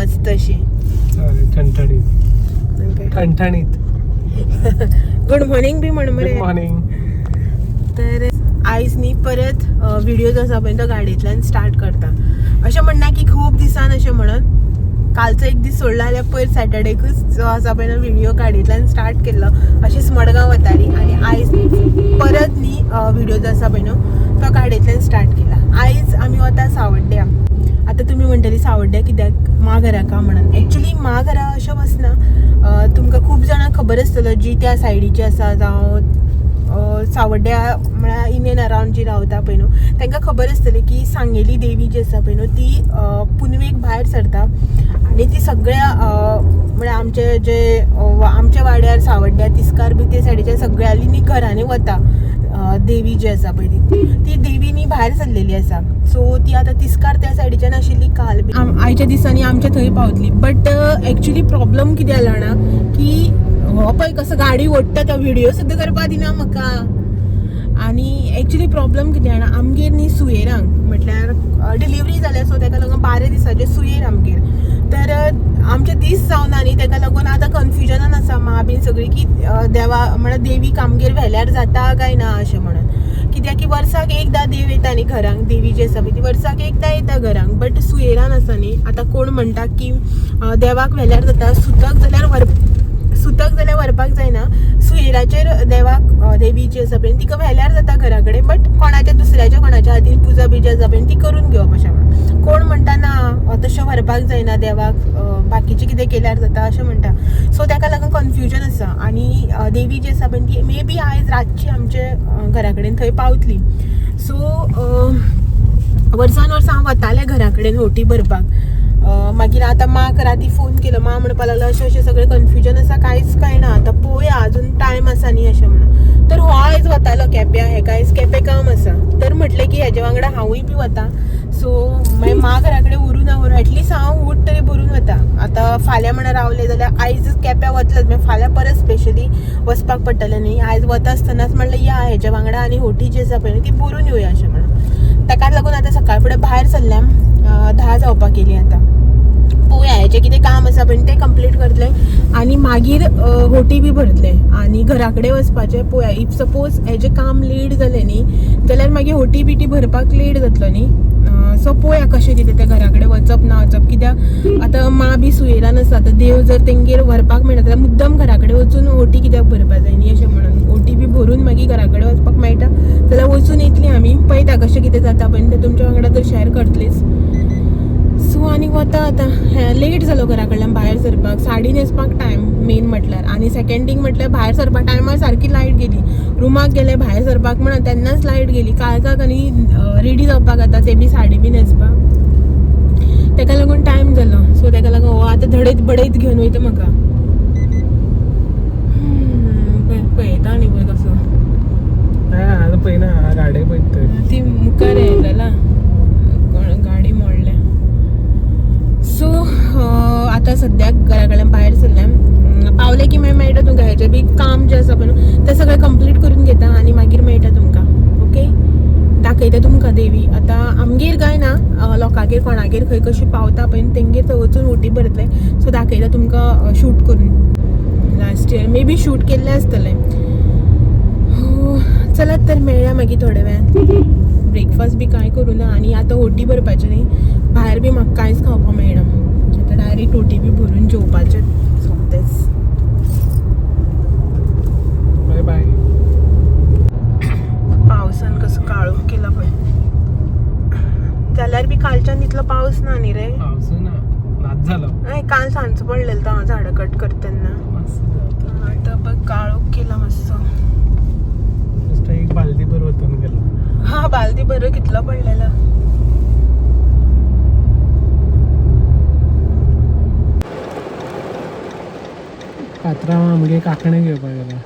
मस्त अशी. ठणठणीत ठणठणीत. गुड मॉर्निंग बी म्हण गुड मरे. मॉर्निंग. तर आयज न्ही परत व्हिडिओ जो आसा पळय तो गाडयेंतल्यान स्टार्ट करता. अशें म्हणना की खूब दिसान, अशें म्हणून कालचो एक दीस सोडला जाल्यार पयर सॅटर्डेकूच जो आसा पळय न्हू व्हिडिओ गाडयेंतल्यान स्टार्ट केल्लो. अशेंच मडगांव वताली आनी आयज परत न्ही व्हिडिओ जो आसा पळय न्हू तो गाडयेंतल्यान स्टार्ट केला. आयज आमी वता सावड्ड्या. आतां तुमी म्हणटली सावड्ड्या कित्याक, माघरा का म्हणून. एक्चुली माघरा अशें वचना. तुमकां खूब जाणांक खबर आसतलो जी त्या सायडीची आसा, जावं सावड्ड्या म्हळ्यार इन एंड अरावंड जी रावता पळय न्हू तांकां खबर आसतलें की सांगेली देवी जी आसा पळय न्हू ती पुनवेक भायर सरता आनी ती सगळ्या म्हळ्यार आमचे जे आमच्या वाड्यार सावड्ड्या तिस्कार बी ते सायडीच्या सगळ्यांनी न्ही घरांनी वता. देवी जी आसा पळय ती ती देवी न्ही भायर सरलेली आसा. सो ती आतां तिस्कार त्या सायडीच्यान आशिल्ली काल बी आयच्या दिसांनी आमच्या थंय पावतली. बट एक्चुली प्रॉब्लम कितें जाला जाणा की हो पळय कसो गाडी ओडटा तो व्हिडिओ सुद्दां करपा दिना म्हाका. आनी एक्चुली प्रॉब्लम कितें जाणा, आमगेर न्ही सुयेरांक म्हटल्यार डिलिवरी जाल्या, सो ताका लागून 12 दिसाचे सुयेर आमगेर. तर आमचे दीस जावना न्ही, ताका लागून आतां कन्फ्युजनान आसा मां बीन सगळी की देवा म्हळ्यार देवीक आमगेर व्हेल्यार जाता काय ना अशें म्हणून. कित्याक की वर्साक एकदां देव येता न्ही घरांक, देवी जी आसा पळय ती वर्साक एकदां येता घरांक, बट सुयेरान आसा न्ही. आतां कोण म्हणटा की देवाक व्हेल्यार जाता, सुतक जाल्यार व्हर, सुतक जाल्यार व्हरपाक जायना, सुयेराचेर देवाक देवी जी आसा पळय तिका व्हेल्यार जाता घरा कडेन, बट कोणाच्या दुसऱ्याच्या कोणाच्या हातीन पुजा बिजा आसा पळय ती करून घेवप अशें म्हणून. कोण म्हणटा ना तशें व्हरपाक जायना देवाक, बाकीचें कितें केल्यार जाता अशें म्हणटा. सो ताका लागून कन्फ्युजन आसा. आनी देवी जी आसा पळय ती मे बी आयज रातची आमचे घरा कडेन थंय पावतली. सो वर्सान वर्स हांव वतालें घरा कडेन होटी भरपाक. मागीर आतां माक राती फोन केलो, मा म्हणपाक लागलो अशें अशें सगळें कन्फ्युजन आसा, कांयच कळना, आतां पळोवया अजून टायम आसा न्ही अशें म्हणून. तर हो आयज वतालो केप्यां, हेका आयज केपें काम आसा, तर म्हटलें की हेजे वांगडा हांवूय बी वता. सो मागीर मा घरा कडेन व्हरूं ना व्हरूं, एटलिस्ट हांव उठ तरी भरून वता. आतां फाल्यां म्हणून रावलें जाल्यार आयज केप्यां वतलेंच, मागीर फाल्यां परत स्पेशली वचपाक पडटलें न्ही. आयज वता आसतनाच म्हणलें या हेज्या वांगडा आनी होटी जी आसा पळय ती भरून येवया अशें म्हणून. ताकाच लागून आतां सकाळ फुडें भायर सरल्या, 10 जावपाक येयली. आतां पळोवया हेजें कितें काम आसा पळय तें कंप्लीट करतलें आनी मागीर होटी बी भरतलें आनी घरा कडेन वचपाचें पळोवया. If suppose हेजें काम लेट जालें न्ही जाल्यार मागीर होटी बिटी भरपाक लेट जातलो न्ही. सो पळोवया कशें कितें तें घरा कडेन वचप ना वचप, कित्याक आतां मां बी सुयेरान आसा. आतां देव जर तेंगेर व्हरपाक मेळटा जाल्यार मुद्दम घरा कडेन वचून होटी कित्याक भरपाक जाय न्ही अशें म्हणून. होटी बी भरून मागीर घरा कडेन वचपाक मेळटा जाल्यार वचून येतली आमी. पळयता कशें कितें जाता पळय तें तुमच्या वांगडा तर शेअर करतलीच. सो आनी वता आतां, लेट जालो घरा कडल्यान भायर सरपाक, साडी न्हेसपाक टायम मेन म्हटल्यार. आनी सेकंड थिंग म्हटल्यार भायर सरपा टायमार सारकी लायट गेली. रुमाक गेले भायर सरपाक म्हणून तेन्नाच लायट गेली. काळखाक आनी रेडी जावपाक आतां ते बी साडी बी न्हेसपाक, ताका लागून टायम जालो. सो ताका लागून हो आतां धडयत बडयत घेवन वयता म्हाका. पळयता न्ही पळय कसो आतां पळयना गाडये पळयता ती मुखार हें जाला कोण गाडी मोडल्या. सो आतां सद्याक घरा कडल्यान भायर सरल्या, पावलें की मागीर मेळटा तुमकां. हेजें बी काम जें आसा पळय न्हू तें सगळें कंप्लीट करून घेता आनी मागीर मेळटा तुमकां. ओके, दाखयता तुमकां देवी. आतां आमगेर काय ना, लोकांगेर कोणागेर खंय कशी पावता पळय तेंगेर थंय वचून होटी भरतलें. सो दाखयता तुमकां शूट करून. Last year may be shoot केल्लें आसतलें. हो, चलात तर मेळया मागीर थोड्या वेळान. ब्रेकफास्ट बी कांय करूं ना आनी आतां होटी भरपाचें न्ही, भायर बी म्हाका कांयच खावपाक मेळना. आतां डायरेक्ट होटी बी भरून जेवपाचें सोमतेंच. बाय बाय. पावसान कसो काळोख केला पळय. जाल्यार बी कालच्यान इतलो पावस ना न्ही रे. पावस ना, नाच जालो. नाही, काल सांजचो पडलेलो तो हांव झाडां कट करता तेन्ना. मस्त जाता. आतां पळय काळोख केला मातसो. नुस्तं एक बालदी भर वतून गेलो. हा, बालदी बरं कितलो पडलेलो. कातरां आमगे कांकणां घेवपाक गेला.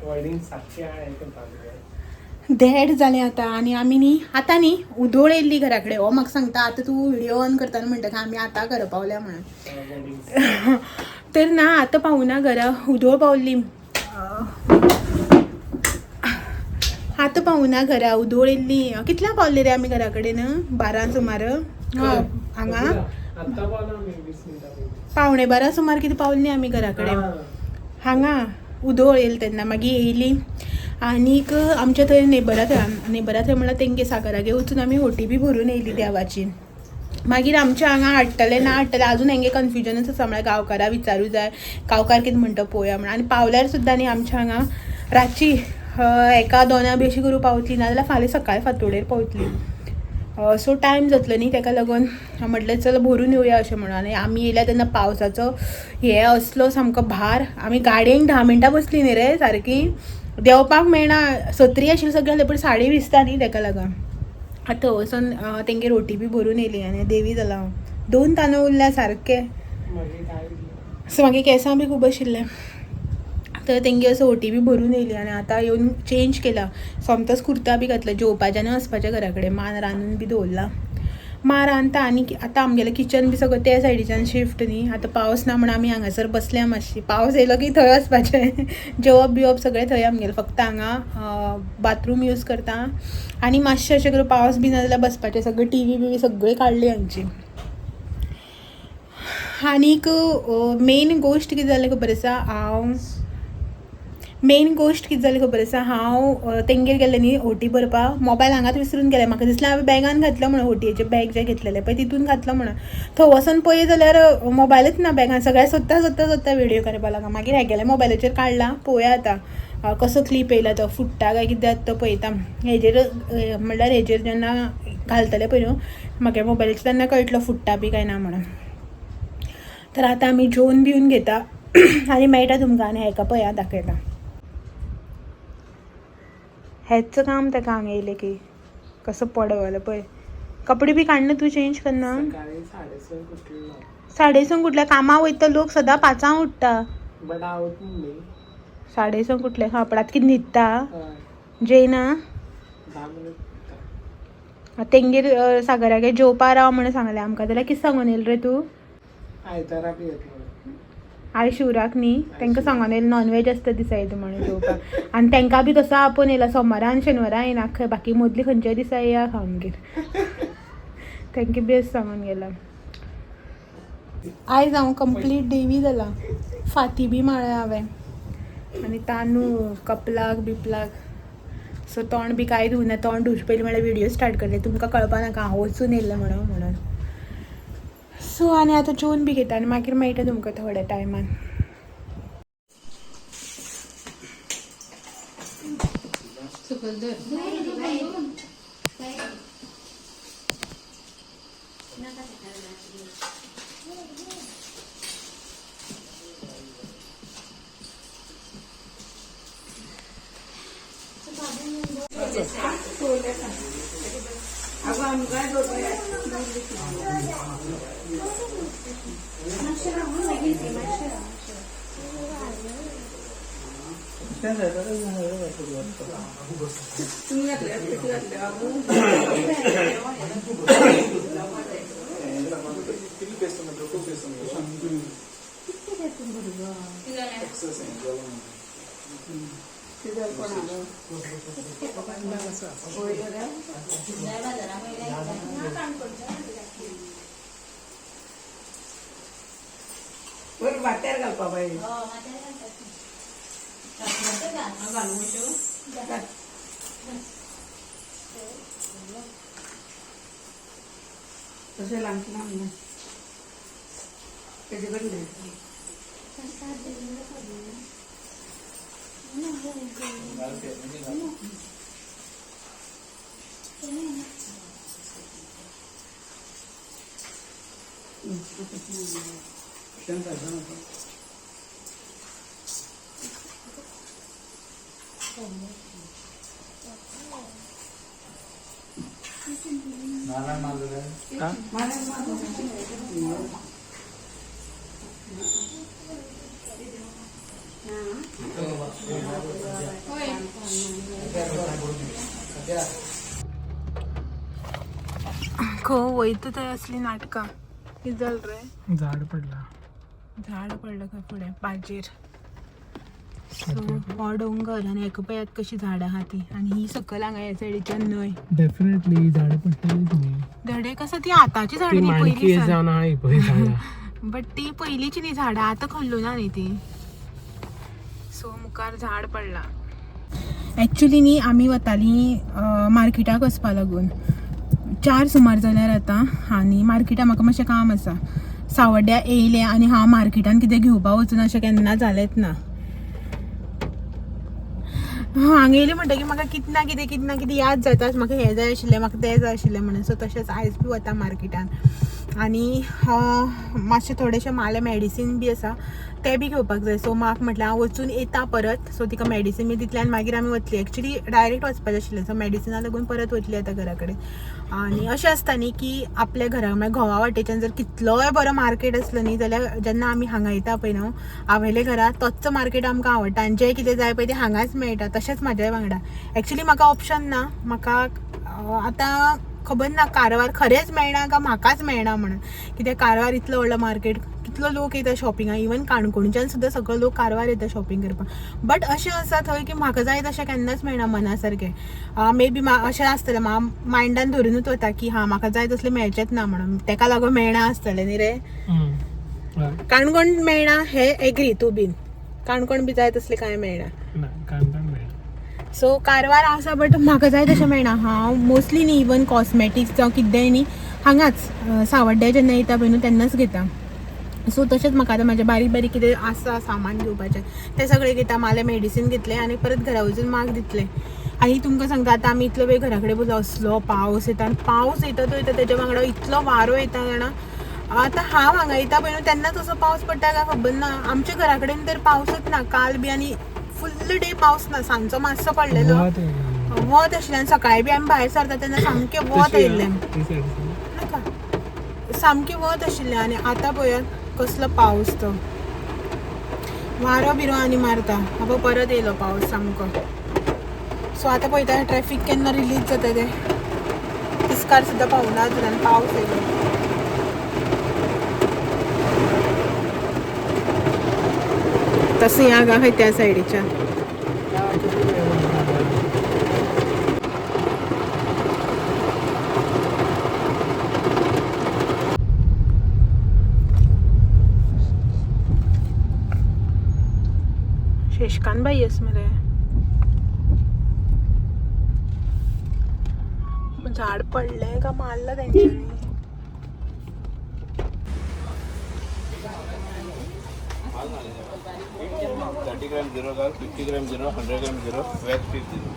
वेडिंग 708 करपाक जाय. देड जालें आतां आनी आमी न्ही आतां न्ही उदोळ येयल्ली घरा कडेन. हो म्हाका सांगता आतां तूं व्हिडियो ऑन करतना म्हणटा काय आमी आतां घरा पावल्या म्हणून. तर ना आतां पावना घरा, उदोळ पावली. आतां पावना घरा, उदोळ येयल्ली. कितल्या पावली रे आमी घरा कडेन? 12 सुमार. हय हांगा आत्तां पावला आमी 20 मिनटां पयलीं. 11:45 सुमार कितें पावली आमी घरा कडेन. हांगा उदोळ येयली तेन्ना मागीर येयली आनीक आमच्या थंय नेबरा थंय, नेबरा थंय म्हणल्यार तेंगे सागरागे वचून आमी होटी बी भरून येयली देवाची. मागीर आमच्या हांगा हाडटले ना हाडटले अजून हेंगे कन्फ्युजनच आसा. म्हळ्यार गांवकारा विचारूं जाय, गांवकार कितें म्हणटा पळोवया म्हणून. आनी पावल्यार सुद्दां न्ही आमच्या हांगा रातची 1-2 बी अशी करून पावतली, नाजाल्यार फाल्यां सकाळी फांतोडेर पावतली. सो टायम जातलो न्ही, तेका लागून म्हटलें चल भरून येवया अशें म्हणून. आनी आमी येयल्या तेन्ना पावसाचो हे असलो सामको भार, आमी गाडयेक 10 मिनटां बसली न्ही रे, सारकी देंवपाक मेळना. सत्री आशिल्ली सगळें, पूण साडी भिजता न्ही तेका लागून. आतां वचोन तेंगेर रोटी बी भरून येयली आनी देवी जाला हांव. 2 तांदूळ उरल्या सारके. मागीर काय उरलें? सो मागीर केंसां बी खूब आशिल्लें, तर तेंगे असो ओटी बी भरून येयली. आनी आतां येवन चेंज केला, सोमतोच कुर्ता बी घातला. जेवपाच्यान वचपाचें घरा कडेन. मान रांदून बी दवरला, मा रांदता. आनी आतां आमगेलें किचन बी सगळें त्या सायडीच्यान शिफ्ट न्ही. आतां पावस ना म्हणून आमी हांगासर बसल्या मातशी. पावस येयलो की थंय वचपाचें, जेवप बिवप सगळें थंय आमगेलें. फक्त हांगा बाथरूम यूज करता आनी मातशें अशें करून पावस बी ना जाल्यार बसपाचें. सगळें टी व्ही बी सगळी काडली हांगची. आनीक मेन गोश्ट कितें जालें खबर आसा, हांव मेन गोश्ट कितें जालें खबर आसा, हांव तेंगेर गेल्लें न्ही ओटी भरपाक, मोबायल हांगाच विसरून गेलें. म्हाका दिसलें हांवें बॅगान घातलो म्हणून, ओटयेचें बॅग जें घेतलेलें पळय तितून घातलो म्हणून. थंय वचोन पळय जाल्यार मोबायलच ना बॅगान. सगळें सोदता सोदता सोदता व्हिडियो करपाक लागला. मागीर हेगेल्या मोबायलाचेर काडला, पळोवया आतां कसो क्लिप येयला तो, फुट्टा काय कितें जाता तो पळयता. हेजेर म्हणल्यार हेजेर जेन्ना घालतले पळय न्हू म्हागे मोबायलाचेर तेन्ना कळटलो फुट्टा बी काय ना म्हणून. तर आतां आमी जेवन बिवन घेता आनी मेळटा तुमकां. आनी हेका पळय दाखयता हेच काम ताका हांगा येयलें की कसो पडवलो पळय. कपडे बी काडना तूं, चेंज करना? सकाळी 6:30 उठलो. 6:30 उठल्या? कामाक वयता लोक सदां 5 उठ्ठा. बट हांव न्ही. 6:30 उठले हा, पण आतां कितें न्हिदता? हय. जेयना? 10 मिनट. तेंगेर सागरागेर जेवपा राव म्हणून सांगलें आमकां, जाल्यार कितें सांगून येयलें रे तूं? आयतारा बी येतलो. आयज शिवराक न्ही, तांकां सांगून येयलें नॉनवेज आसता दिसा येता म्हणून जेवपाक. आनी तांकां बी तसो आपोवन येयला, सोमारा आनी शेनवारा येयना, बाकी मदली खंयच्याय दिसा येया आमगेर. तांकां बी अशें सांगून गेला. आयज हांव कंप्लीट देवी जाला, फाती बी माळ्या हांवें आनी तांदूळ कपलाक बिपलाक. सो तोंड बी कांय धुवना, तोंड धुवचे पयलीं म्हळ्यार व्हिडियो स्टार्ट करले, तुमकां कळपा नाका हांव वचून येयलें म्हणून म्हणून. सो आनी आतां जेवन बी घेता आनी मागीर मेळटा तुमकां थोड्या टायमान. वाट्यार घालपा बाय. तशें लागचें ना म्हणून तेजे कडेन. खो वयता थंय असली नाटकां. कितें जालें रे? झाड पडला. झाड पडलं खंय फुडें पाजेर. सो हो डोंगर आनी हेका पळयात कशी झाडां आहा ती. आनी ही सकयल हांगा ह्या सायडीच्यान न्हंय. डेफिनेटली झाडां पडटलीच न्ही. धडे कसं ती आतांची झाडां ती न्ही माणकी पयलीं सान. जावन आहा पळय झाडां. बट ती पयलींची न्ही झाडां, आतां खल्लू ना न्ही ती. सो मुखार झाड पडला. एक्चुली न्ही आमी वतालीं मार्केटाक वचपा लागून. 4 सुमार जाल्यार आतां. आनी मार्केटाक म्हाका मातशें काम आसा. सावड्ड्या येयलें आनी हांव मार्केटान कितें घेवपा वचून अशें केन्ना जालेंच ना. हांगा येयलें म्हणटकीर म्हाका कितें ना कितें कितें ना कितें याद जाता. म्हाका हें जाय आशिल्लें, म्हाका तें जाय आशिल्लें म्हणून. सो तशेंच आयज बी वता मार्केटान. आनी मातशें थोडेशें माले मेडिसीन बी आसा तें बी घेवपाक जाय. सो माक म्हटलें हांव वचून येता परत. सो तिका मेडिसीन बी दितलें आनी मागीर आमी वतलीं. एक्चुली डायरेक्ट वचपाचें आशिल्लें. सो मेडिसिना लागून परत वतली आतां घरा कडेन. आनी अशें आसता न्ही की आपल्या घरा म्हळ्यार घोवा वाटेच्यान जर कितलोय बरो मार्केट आसलो न्ही जाल्यार जेन्ना आमी हांगा येता पळय न्हू आवयले घरा, तोच मार्केट आमकां आवडटा आनी जें कितें जाय पळय तें हांगाच मेळटा. तशेंच म्हाज्या वांगडा एक्चुली म्हाका ऑप्शन ना. म्हाका आतां खबर ना कारवार खरेंच मेळना काय म्हाकाच मेळना म्हणून. कित्याक कारवार इतलो व्हडलो मार्केट, कितलो लोक येता शॉपिंगाक. इवन काणकोणच्यान सुद्दां सगळो लोक कारवार येता शॉपिंग करपाक. बट अशें आसा थंय की म्हाका जाय तशें केन्नाच मेळना मना सारकें. मे बी अशें आसतलें म्हाका मायंडान धरुनूच वता की हां म्हाका जाय तसलें मेळचेंच ना म्हणून, तेका लागून मेळना आसतलें न्ही रे. काणकोण मेळना हे एग्री तूं बीन. काणकोण बी जाय तसलें कांय मेळना. ना, काणकोण मेळना. सो कारवार आसा बट म्हाका जाय तशें मेळना. हांव मोस्टली न्ही इवन कॉस्मेटिक्स जावं कितेंय न्ही हांगाच सावड्ड्या जेन्ना येता पळय न्हू तेन्नाच घेता. सो तशेंच म्हाका आतां म्हाजें बारीक बारीक कितें आसा सामान घेवपाचें तें सगळें घेता. माले मेडिसीन घेतलें आनी परत घरा वचून माग दितलें. आनी तुमकां सांगता आतां आमी इतलो वेळ घरा कडेन बसलो, असलो पावस येता आनी पावस येता तो येता तेज्या वांगडा इतलो वारो येता जाणा. आतां हांव हांगा येता पळय न्हू तेन्नाच असो पावस पडटा काय खबर ना. आमच्या घरा कडेन तर पावसच ना काल बी आनी फुल्ल डे पावस ना. सांजचो मातसो पडलेलो, वत आशिल्लें आनी सकाळीं बी आमी भायर सरता तेन्ना सामकें वत आयिल्लें. नाका सामकें वत आशिल्लें. आनी आतां पळयात कसलो पावस तो, वारो बिरो आनी मारता. आतां परत येयलो पावस सामको. सो आतां पळयता ट्रॅफीक केन्ना रिलीज जाता तें. तिस्कार सुद्दां पावना अजून आनी पावस येयलो. तशें ह्या हांगा त्या सायडीच्या. शेषकांत बाई आसा मरे. झाड पडलें का मारलां तेंच्यांनी. 30 gram 0 dal, 50 gram 0, 100 gram 0, veg 50.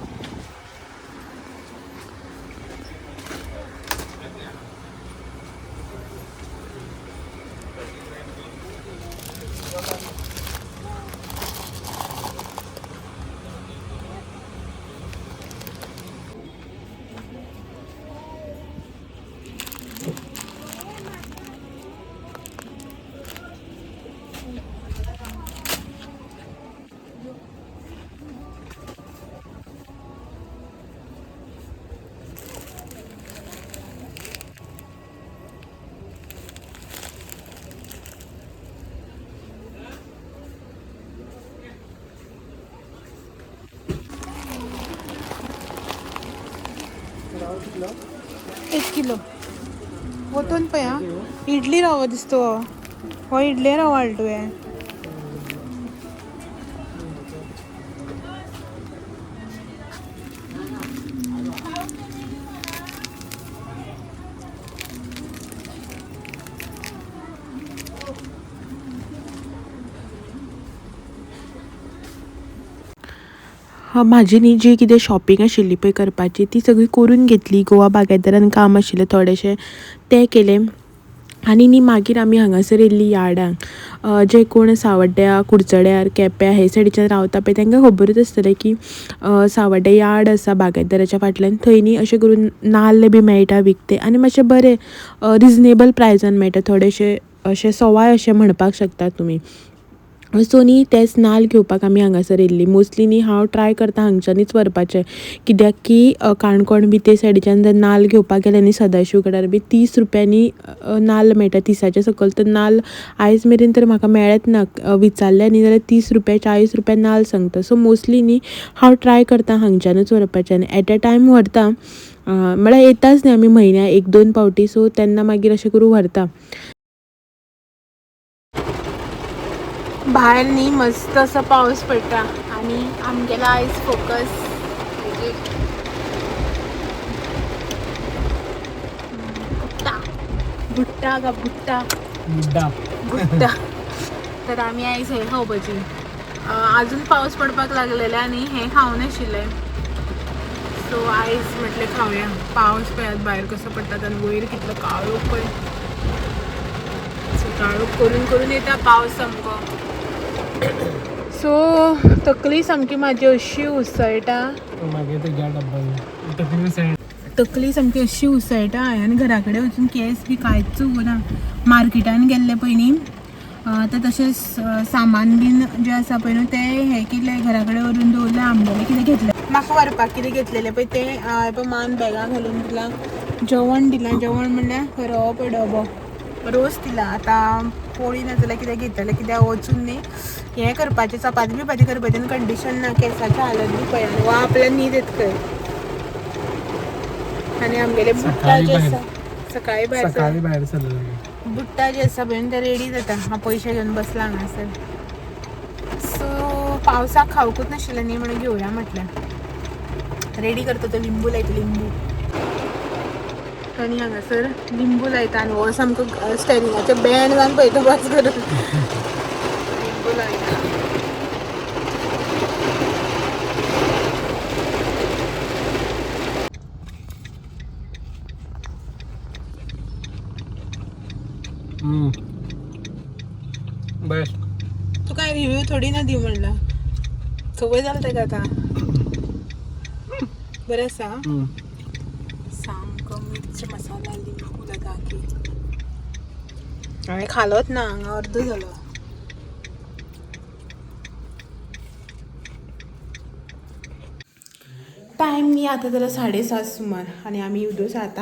एक किलो वतून पळय. इडली रवो दिसतो हो, इडली रवो हाडलो तुवें. म्हाजी न्ही जी कितें शॉपिंग आशिल्ली पळय करपाची ती सगळी करून घेतली. गोवा बागायतदारान काम आशिल्लें थोडेशें तें केलें. आनी न्ही मागीर आमी हांगासर येयल्ली यार्डांक. जे कोण सावड्ड्या, कुडचड्यार, केप्यां हे सायडीच्यान रावता पळय तांकां खबरूच आसतलें की सावड्डे यार्ड आसा बागायतदाराच्या फाटल्यान. थंय न्ही अशें करून नाल्ल बी मेळटा विकते आनी मातशें बरें रिजनेबल प्रायजान मेळटा. थोडेशे अशें सवाय अशें म्हणपाक शकता तुमी. सो न्ही तेच नाल्ल घेवपाक आमी हांगासर येयल्ली. मोस्टली न्ही हांव ट्राय करता हांगच्यानूच व्हरपाचें, कित्याक की काणकोण बी ते सायडीच्यान जर नाल्ल घेवपाक गेले न्ही सदाशिवगडार बी 30 रुपयांनी नाल्ल मेळटा. 30च्या सकयल तर नाल्ल आयज मेरेन तर म्हाका मेळत ना. विचारलें न्ही जाल्यार 30 रुपया 40 रुपया नाल्ल सांगता. सो मोस्टली न्ही हांव ट्राय करता हांगच्यानूच व्हरपाचें आनी एट अ टायम व्हरता, म्हळ्यार येताच न्ही आमी म्हयन्या 1-2 फावटी. सो तेन्ना मागीर अशें करून व्हरता. भायर न्ही मस्त असो पावस पडटा आनी आमगेलो आयज फोकस बुट्टा का बुट्टा मुड्डा बुट्टा. तर आमी आयज हें खावपाची. अजून पावस पडपाक लागलेले आनी हें खावं नाशिल्लें. सो आयज म्हटलें खावया. पावस पळयात भायर कसो पडटा आनी वयर कितलो काळोख पळय. सो काळोख करून करून येता पावस सामको. सो तकली सामकी म्हाजी अशी उसळटा. मागीर ते घ्या डब्बा तकली सायड. तकली सामकी अशी उसळटा आनी घरा कडेन वचून केंस बी कांयच उरना. मार्केटान गेल्ले पयलीं तर तशेंच सामान बीन जें आसा पळय न्हू तें हें केलें, घरा कडेन व्हरून दवरलें. आमगेलें कितें घेतलें, म्हाका व्हरपाक कितें घेतलेलें पळय तें पळय मान बॅगां घालून दिलां, जेवण दिलां. जेवण म्हणल्यार रवो पळय डबो रोस दिला. आतां पोळी नाजाल्यार कितें घेतलें, कित्याक वचून न्ही हें करपाचें, चपाती बिपाती करपाचें आनी कंडिशन ना. केंसाची हालत बी पळय आनी वा आपल्या न्हीद येता खंय. आनी आमगेले बुट्टा जे आसा सकाळी भायर सकाळी भायर सरलें. बुट्टा जे आसा पळय ते रेडी जाता. हांव पयशे घेवन बसला हांगासर. सो पावसाक खावकूच नाशिल्लें न्ही म्हणून घेवया म्हटलें. रेडी करता तो लिंबू लायता लिंबू. आनी हांगासर लिंबू लायता आनी हो सामको स्टेरिंगाचें बँड जावन पळयता बस करून लिंबू लायता. बेस्ट. तू काय रिव्ह्यू थोडी ना दी म्हणला, सवय जाल तेका आतां. बरें आसा. सामको मिर्च मसाला लिंबू लगा के. हांवें खालोच ना, हांगा अर्दो जालो. टायम न्ही आतां जाल्यार 7:30 सुमार आनी आमी उदो 7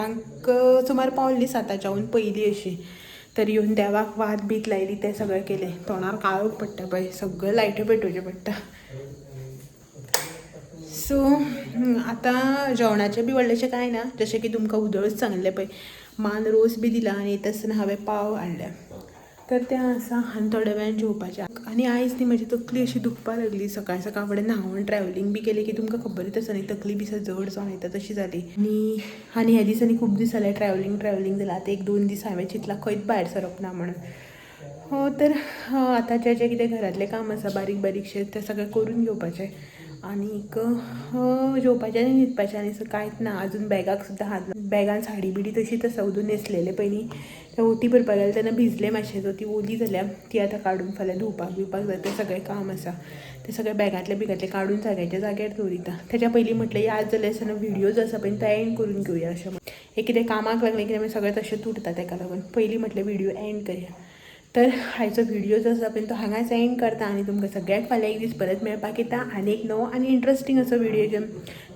सुमार पावली, 7च्याहून पयलीं अशी. तर येवन देवाक वात बीत लायली, तें सगळें केलें. तोंडार काळोख पडटा पळय, सगळें लायट्यो पेटोवच्यो पडटा. सो आतां जेवणाचें बी व्हडलेंशें कांय ना, जशें की तुमकां उदळूच सांगलें पळय, मान रोस बी दिला आनी येता आसतना हांवें पाव हाडल्या. तर तें आसा आनी थोड्या वेळान जेवपाचें. आनी आयज न्ही म्हजी तकली अशी दुखपाक लागली. सकाळ सकाळ फुडें न्हांवन ट्रॅवलिंग बी केलें की तुमकां खबरूच आसा न्ही, तकली बी जड जावन येता तशी जाली. आनी आनी ह्या दिसांनी खूब दीस जाले ट्रॅवलिंग ट्रॅवलिंग जालां. आतां 1-2 दीस हांवें चिंतलां खंयच भायर सरप ना म्हणून. हो तर आतां जें जें कितें घरांतलें काम आसा बारीक बारीकशें तें सगळें करून घेवपाचें आनीक जेवपाचें आनी न्हिदपाचें. आनी कांयच ना अजून. बॅगाक सुद्दां हात, बॅगान साडी बिडी तशीच आसा. अजून न्हेसलेले पयलीं तें ओटी भरपाक गेलें तेन्ना भिजलें मातशें, सो ती ओली जाल्या, ती आतां काडून फाल्यां धुवपाक बिवपाक जाय. तें सगळें काम आसा, तें सगळें बॅगांतलें बिगांतलें काडून जाग्याच्या जाग्यार दवरिता. तेच्या पयलीं म्हटलें याद जालें आसतना व्हिडियो जो आसा पळय तो एंड करून घेवया अशें म्हणून. हें कितें कामाक लागलें कितें मागीर सगळें तशें उरता, तेका लागून पयलीं म्हटलें व्हिडियो एंड करया. तर आयचो व्हिडियो जो आसा पळय तो हांगाच एंड करता आनी तुमकां सगळ्यांक फाल्यां एक दीस परत मेळपाक येता आनी एक नवो आनी इंट्रस्टींग असो व्हिडियो घेवन.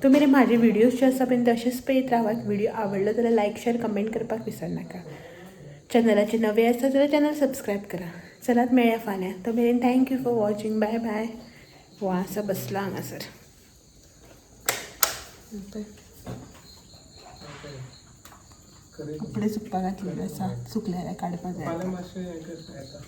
तो मेरेन म्हाजे व्हिडियोज जे आसा पळय ते अशेंच पळयत रावात. व्हिडियो आवडलो जाल्यार लायक शेर कमेंट करपाक विसरनाका. चॅनलाचे नवे आसा जाल्यार चॅनल सबस्क्रायब करा. चलात मेळया फाल्यां. तो मेरेन thank you for watching. Bye bye. हो आसा बसला हांगासर. कपडे सुकपाक घातलेले आसा, सुकले जाल्यार काडपाक जाय. फाल्यां मातशें हें करता येता.